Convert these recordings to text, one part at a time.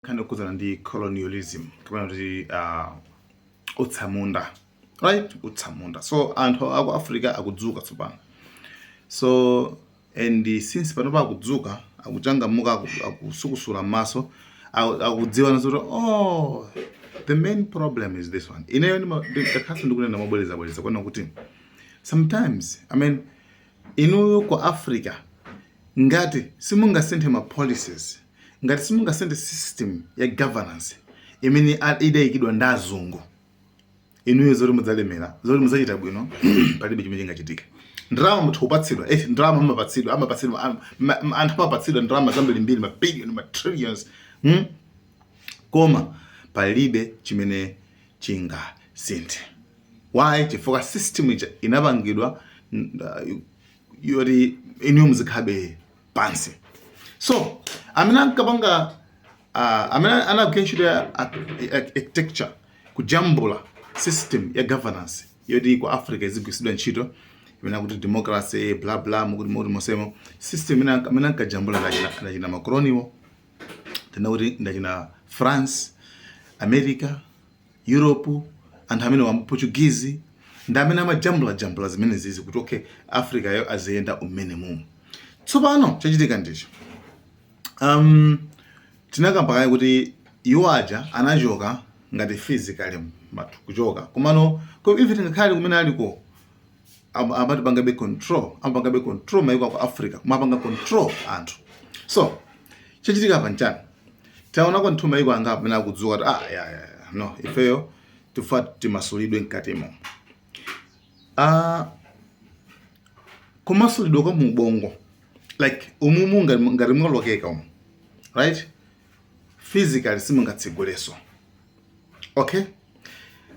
Nkhani yokhudzana ndi colonialism kapena kuti utsamunda, right? Utsamunda. So anthu aku Africa akudzuka tsopano. So and since panopa akudzuka, akuchangamuka, akusukusula m'maso, akudziwa nazo kuti, oh, the main problem is this one. Ineyo ndakhaso ndikunena mobwerezabwereza kuona kuti sometimes, I mean, inuyo ku Africa, ngati simungasinthe ma policies, ngati simungasinthe system ya governance imene idayikidwa ndi azungu, inuyo zoti mudzalemera, zoti mudzachita bwino, palibe chimene chingachitike. Ndalama mutha kupatsidwa, ndalama amapatsidwa, amapatsidwa, anthu amapatsidwa ndalama zambirimbiri, ma billion, ma trillions, Koma palibe chimene chingasinthe. Why? Chifukwa system ija inapangidwa yoti inuyo muzikhabe pansi. So amene ankapanga, amene anagwira ntchito ya architecture, kujambula system ya governance yoti ku Africa izigwiritsidwa ntchito, imene akuti democracy, bla bla, mukuti mukuti mosemo system imene amene ankajambula ndachina makoloniwo, tena kuti ndachina France, America, Europe, anthu amene wa Portuguese ndi amene amajambula jambula zimene zizi kuti, okay, Africa yo aziyenda umene mumu. Tsopano chachitika ndicho, tinakamba kale kuti iwo aja anachoka ngati physically mathu kuchoka, komano even ngakhale kumene aliko amatipangabe control, amapangabe control maiko aku Africa, kumapanga control anthu. So chachitika apa nchani? Taonako anthu maiko anga amene akudzuka kuti, ah, ya, no, ifeyo tifa timasulidwe mkatimo. Kumasulidwa kwa mubongo, like umumu ngati mwalokeka umu, right? Physically simungatseguleso, okay?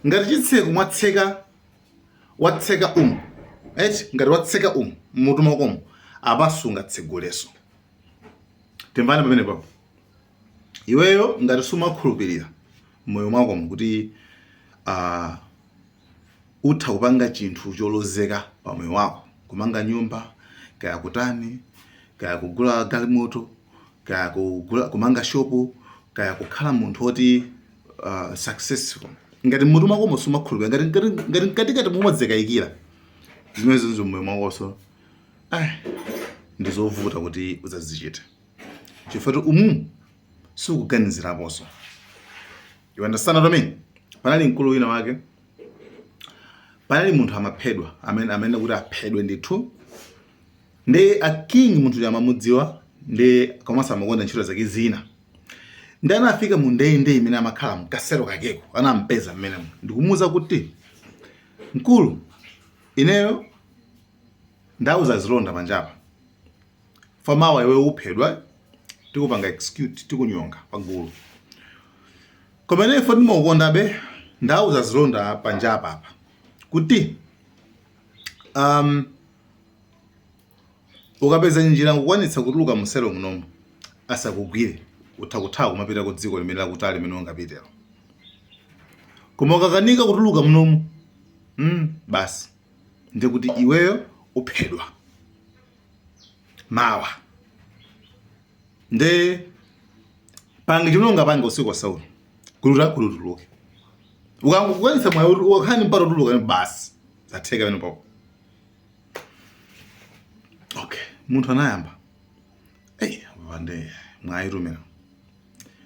Ngati chitseko mwatseka, watseka umu, right? Ngati watseka umu mmutu mwakomo, apa sungatseguleso. Timvane pamene papo. Iweyo ngati sumakhulupirira mmoyo mwakomo kuti utha kupanga chinthu cholozeka pa moyo wako, kumanga nyumba, kaya kutani, kaya kugula galimoto, kaya kugula, kumanga shopu, kaya kukhala munthu woti successful, ngati mmutu mwakomo sumakhulupirira, ngati mkatikati mumadzikayikira zimene zinzo mmoyo mwakonso, ndi zovuta kuti udzazichite, chifukwa umu sikuganiziraponso. You understand what I mean? Panali mkulu wina wake, panali munthu amaphedwa, amene kuti aphedwe ndithu ndi a king. Munthu uja amamudziwa ndi komanso amakonda ntchito zake zina. Ndi anafika mu ndende imene amakhala mkasero kakeko, anampeza mmenemo ndikumuwuza kuti, "Mkulu, ineyo ndauza zilonda panjapa, famawa iwe uphedwa, tikupanga execute, tikunyonga pagulu, koma ineyo ndimakukondabe. Ndauza zilonda panjapa apa kuti ukapeza njira nkukwanitsa kutuluka muselo munomu asakugwire, utha kuthawa kumapita ku dziko limene lakutali limene ungapitero. Koma ukakanika kutuluka munomu, basi, ndikuti iweyo uphedwa mawa. Nde pange chimene ungapange usiku wasauno kuti utuluke. Ukangokwanitsa mwayi, ukakhani mpata utuluka, basi, zatheka pamene papo." Okay, munthu anayamba, "Ei, pande mwayi tumena,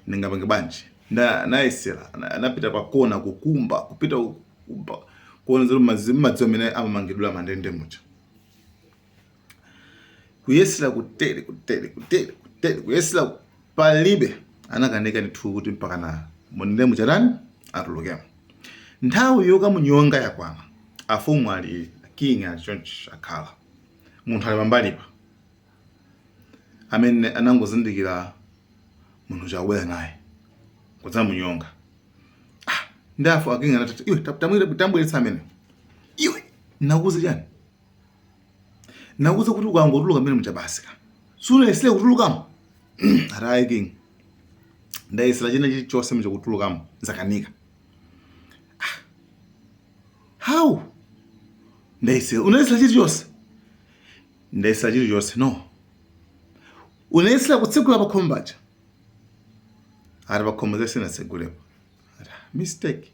ndingapange bwanji?" Nayesera, anapita pakona kukumba, kupita kukumba, kuona zoti madziwo amene amamangidwira mandende muja, kuyesera kutere, kutere, kutere, kutere, kuyesera, palibe, anakanika ndithu kuti mpaka na mundende muchatani, atulukemo. Nthawi yokamunyonga yakwana, afumu ali, king ali chonchi, akhala, munthu ali pambalipa, amene anangozindikira munthu chakubwera naye kudzamunyonga. Ah, ndi afu a king anatati, "Iwe, tambweretsa amene. Iwe, nakuuza chani? Nakuuza kuti ukangotuluka mmene muja basi ka, sunayesere kutulukamo?" "Atayi king, ndayesera china chilichonse muja kutulukamo, zakanika." "Ah, how ndayesera? Unayesera chilichonse?" "Ndayesera chilichonse." "No, unayesera kutsekula pa khomo paja?" Ati pakhomo ze sinatsegulepo. Ati, "Ah, mistake.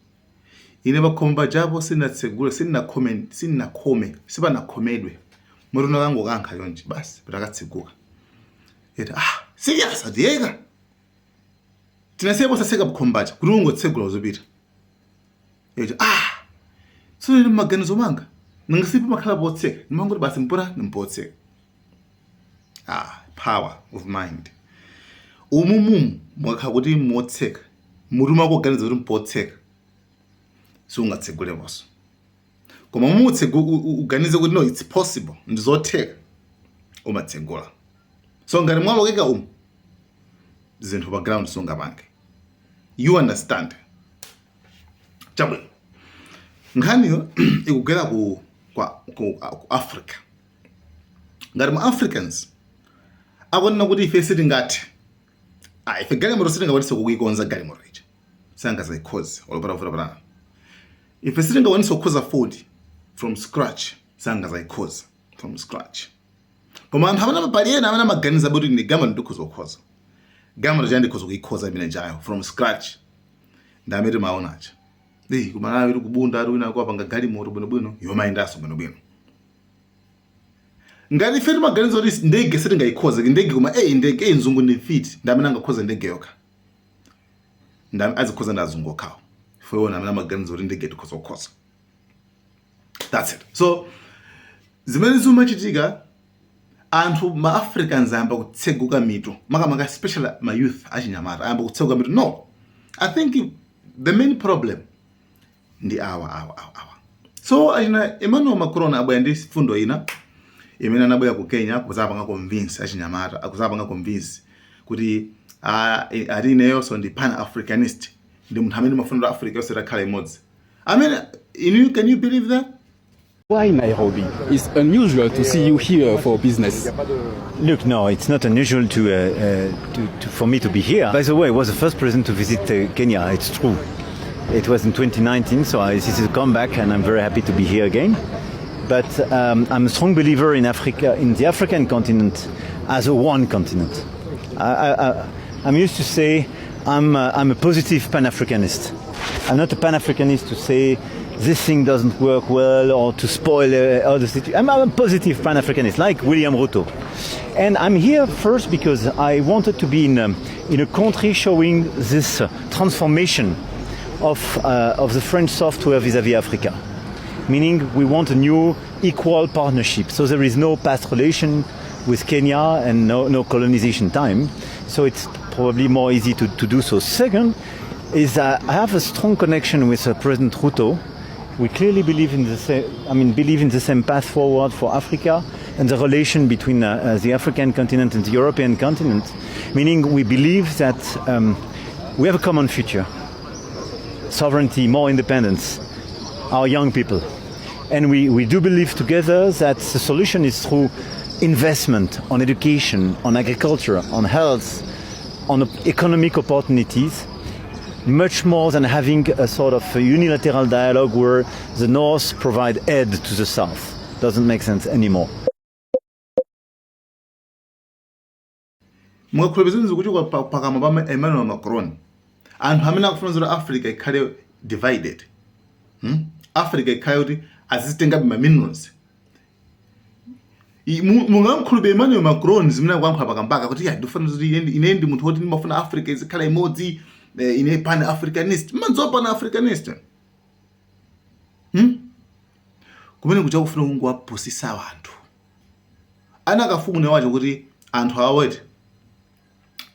Ine pakhomo pajapo sinatsegule, sinakhome, sinakhome, sipanakhomedwe. Moti unakangokankha chonchi basi patakatseguka." Eti, "Ah, serious?" Ati, "Yeka. Tinasiya posatseka pakhomo paja kuti ungotsegula uzipita." Eti, "Ah, so ine mmaganizo manga nanga sipamakhala potseka, ndimangoti basi mpota nimpotseka." Ah, power of mind. Umumu mwakhala kuti motseka, mutu mwako kuganiza kuti mpotseka, sungatseguleponso. Koma mutsegu uganize kuti no, it's possible, ndizotheka, umatsegula. So ngati mwalokeka umu, zinthu pa ground sungapange. You understand? Chabwino, nkhaniyo ikugwera ku Africa. Ngati mu Africans akunena kuti ife sitingathe, ah, ife galimoto sitingakwanise kuikonza, galimoto ija sangazayikhoze olopata kuvuta patana. Ife sitingakwanise kukhoza Ford from scratch, sangazayikhoza from scratch. Koma anthu amene pali ena amene amaganiza kuti ndi galimoto ndikhoza kukhoza galimoto chani, ndikhoza kuikhoza imene jayo from scratch, ndi amene timaonacha. Eh, kumalawi kubunda ali wina kuwapanga galimoto bwinobwino, yomayendanso bwinobwino. Ngati ife timaganiza kuti ndege sitingayikhoze ndege, koma eyi ndege, eyi mzungu ndi mfiti, ndi amene angakhoze ndege yokha, ndi azikhoza ndi azungu okhawo. Ifeona amene amaganiza kuti ndege tikhoza kukhoza. That's it. So zimene zimachitika, anthu ma Africans ayamba kutseguka mitu, makamaka especially ma youth, achinyamata ayamba kutseguka mitu. No, I think the main problem ndi awa awa awa awa. So achina Emmanuel Macron abwera ndi fundo ina imene anabwera ku Kenya kuzapanga convince achinyamata, kuzapanga convince kuti ati ineyonso ndi Pan Africanist, ndi munthu amene mafuna kuti Africa yonse itakhala imodzi. I mean, can you believe that? Why Nairobi? It's unusual to see you here for business. Look, no, it's not unusual for me to be here. By the way, I was the first president to visit Kenya. It's true. It was in 2019, so this is a comeback, and I'm very happy to be here again. But I'm a strong believer in Africa, in the African continent, as a one continent. I'm used to say I'm a positive Pan-Africanist. I'm not a Pan-Africanist to say this thing doesn't work well or to spoil other situations. I'm a positive Pan-Africanist, like William Ruto. And I'm here first because I wanted to be in a country showing this transformation of the French software vis-à-vis Africa. Meaning we want a new equal partnership. So there is no past relation with Kenya and no colonization time. So it's probably more easy to do so. Second is I have a strong connection with President Ruto. We clearly believe in the same, I mean, believe in the same path forward for Africa and the relation between the African continent and the European continent. Meaning we believe that we have a common future, sovereignty, more independence, our young people. And we do believe together that the solution is through investment on education, on agriculture, on health, on economic opportunities, much more than having a sort of a unilateral dialogue where the North provide aid to the South. Doesn't make sense anymore. Mukakhulupirira zikuchoka pakamwa pa Emmanuel Macron, anthu amene akufuna zoti Africa ikhale divided, Africa ikhale kuti azitengabe ma minerals. Mungamkhulupirira Emmanuel Macron zimene akuyankhula pakambaka kuti ya ndifuna zoti ine ndi munthu woti ndimafuna Africa izikhala imodzi, ine Pan Africanist? Mmandziwa Pan Africanist, Kumene kuja kufuna kungowapusisa anthu ana akafune wacho kuti anthu aweti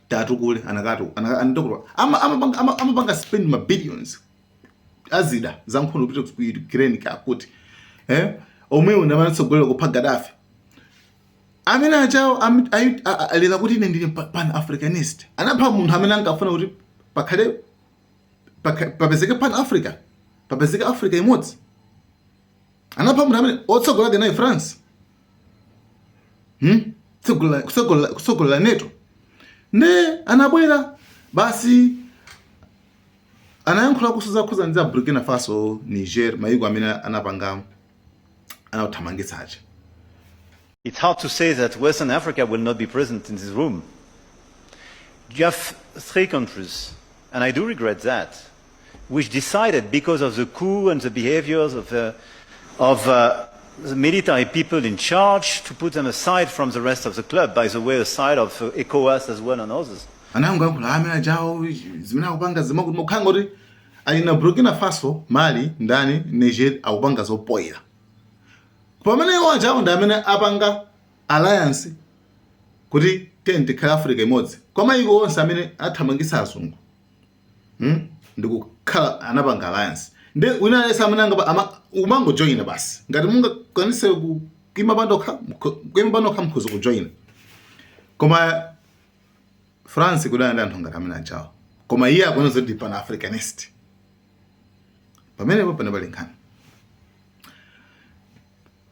tatukule anakatu anatokula amapanga spend ma billions azida za nkhondo kupita ku Ukraine, kakuti omwewo ndi amene atsogolera kupha Gaddafi, amene achawo alera kuti ine ndili Pan Africanist. Anapha munthu amene ankafuna kuti pakhale papezeke Pan Africa, papezeke Africa imodzi. Anapha munthu amene otsogolera naye France, Kutsogolera NATO. Ne anabwera basi anayankhula kusuza khuza ndi za Burkina Faso, Niger, mayiko amene anapanga anathamangitsa aja. It's hard to say that Western Africa will not be present in this room. You have three countries and I do regret that, which decided, because of the coup and the behaviors of the military people in charge, to put them aside from the rest of the club, by the way, aside of ECOWAS as well and others. Anangoyankhula amene ajawo zimene akupanga zimakuti mukhanga kuti ali na Burkina Faso, Mali, ndani, Niger akupanga zopoyera pamene iwo ajawo ndi amene apanga alliance kuti tiyeni tikhale Africa imodzi kwa mayiko onse amene athamangitsa azungu, Ndikukhala anapanga alliance ndi wina aliyense amene umangojoyina basi ngati mungakwanise kuima panokha, kuima panokha mukhoza kujoyina. Koma France kudana ndi anthu ngati amene ajawo, koma iye akuona zoti pan Africanist. Pamenepo pane pali nkhani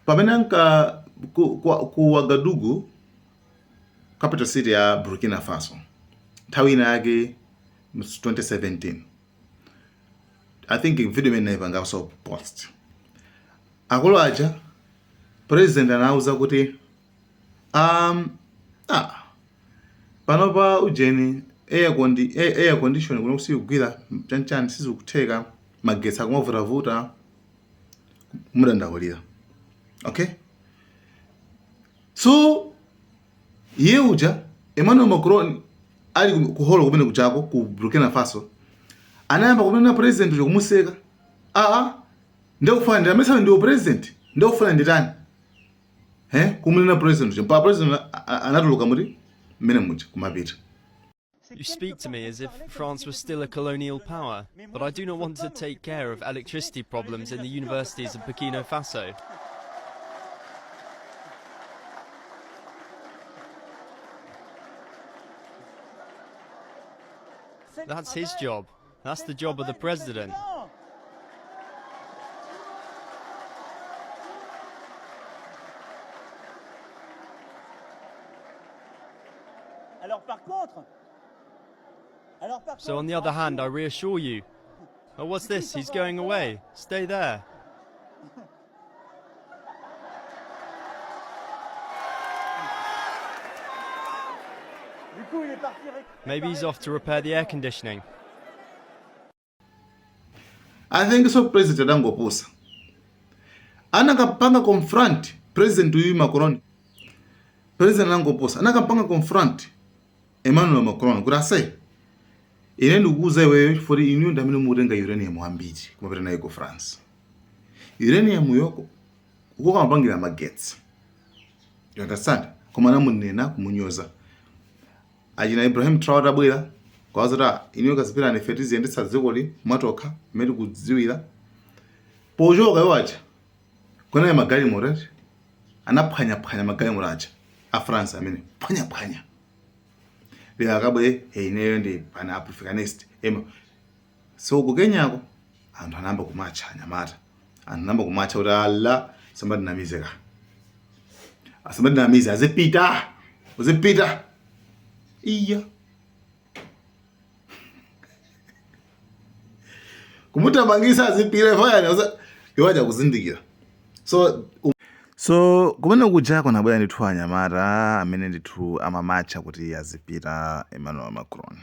pamene anka ku Ouagadougou, capital city ya Burkina Faso, nthawi ina yake mu 2017, I think video imene nayipanganso post, akulu aja president anauza kuti panopa ujeni air condition kuno kusikugwira chanchani, sizikutheka, magetsi akumavutavuta, kumudandaulira. Okay, so iye uja Emmanuel Macron ali ku holo kumene kuchako ku Burkina Faso anayamba kumene president uja kumuseka, aa ndikufuna ndi amene ndiwo president, ndikufuna nditani, kumunena president uja mpaka president anatuluka muti mmene muja kumapita. You speak to me as if France was still a colonial power, but I do not want to take care of electricity problems in the universities of Burkina Faso. That's his job. That's the job of the president. So on the other hand, I reassure you. Oh, what's this? He's going away. Stay there. Maybe he's off to repair the air conditioning. I think so president adangopusa anakapanga confront president uyu Macron. President anangopusa anakapanga confront Emmanuel Macron kuti ase ine ndikukuuza iweyo chifukwa inuyo ndi amene mukutenga uranium wambiri kumapita nayo ku France. Uranium yoko uko kamapangira magetsi, you understand? Koma anamunena kumunyoza. Achina Ibrahim Traore abwera kwaza kuti inuyo kazipirani, ife tiziyendetsa dzikoli mwatokha mmene tikudziwira. Pochoka iwo aja kunali magalimoto ati anaphwanyaphwanya magalimoto aja a France amene phwanyaphwanya. Lero akabwere, hey, ineyo ndi pan Africanist ema. So ku Kenyako anthu anayamba kumatcha, anyamata anthu anayamba kumatcha kuti ala samatinamize ka, asamatinamize, azipita azipita iya kumuthamangisa azipita fayani iwo aja kuzindikira. So kumene kuja kunabwera ndithu anyamata amene ndithu amamatcha kuti azipita Emmanuel Macron.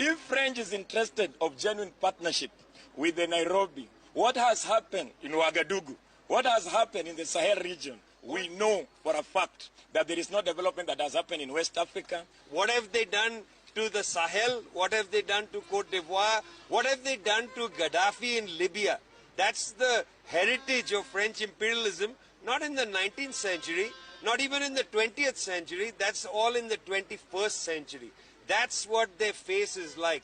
If French is interested of genuine partnership with the Nairobi, what has happened in Ouagadougou, what has happened in the Sahel region, we know for a fact that there is no development that has happened in West Africa. What have they done to the Sahel? What have they done to Cote d'Ivoire? What have they done to Gaddafi in Libya? That's the heritage of French imperialism, not in the 19th century, not even in the 20th century. That's all in the 21st century. That's what their face is like.